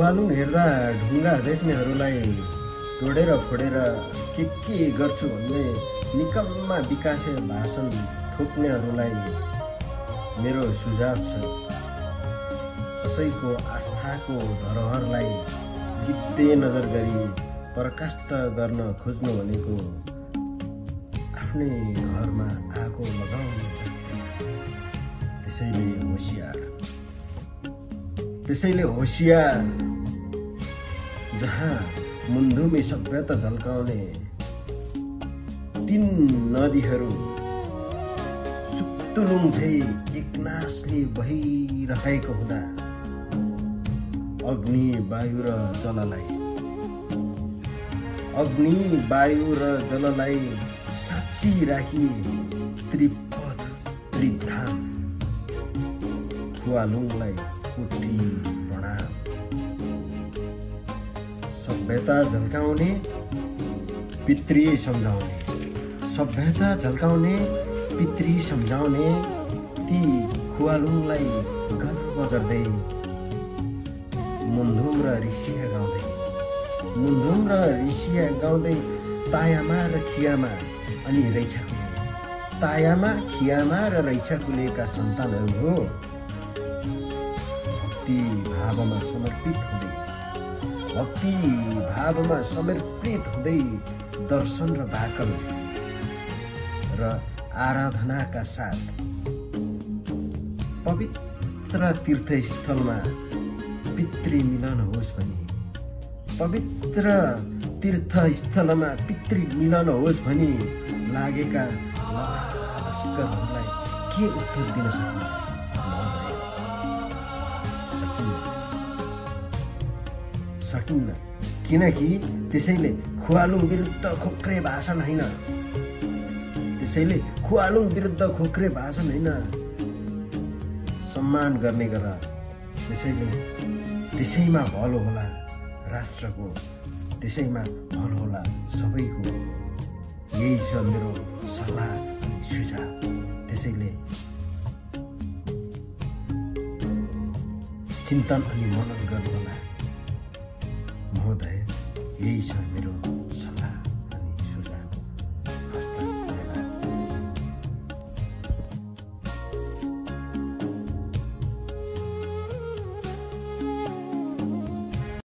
खुवालुङ हेर्दा ढुङ्गा देख्नेहरूलाई तोडेर फोडेर के गर्छु भन्ने निकम्मा विकासे भाषण ठोक्नेहरूलाई मेरो सुझाव छ। कसैको आस्थाको धरोहरलाई गिद्धे नजर गरी पराकाष्ठ गर्न खोज्नु भनेको आफ्नै घरमा आगो लगाउनु जस्तै। त्यसैले होशियार जहाँ मुन्धुमी सभ्यता झल्काउने तीन नदीहरू सुक्तुलुङ झै एकनासले बहिरहेको हुँदा अग्नि वायु र जललाई साँची राखी त्रिपद त्रिधाम खुवालुङलाई कोटी प्रणाम। सभ्यता झल्काउने पितृ सम्झाउने ती खुवालुङलाई गर्व गर्दै मुन्धुम र ऋषिया गाउँदै तायामा र खियामा अनि रैछाकुलेका सन्तानहरू हो। भक्ति भावमा समर्पित हुँदै दर्शन र भाकल र आराधनाका साथ पवित्र तीर्थस्थलमा पितृ मिलन होस् भनी लागेका लस्करहरूलाई के उत्तर दिन सकिन्छ? सकिन्न, किनकि त्यसैले खुवालुङ विरुद्ध खोक्रे भाषण होइन, सम्मान गर्ने गर। त्यसैमा भलो होला राष्ट्रको, त्यसैमा भलो होला सबैको। यही छ मेरो सल्लाह अनि सुझाव। त्यसैले चिन्तन अनि मनन गर्नुहोला महोदय। यही छ मेरो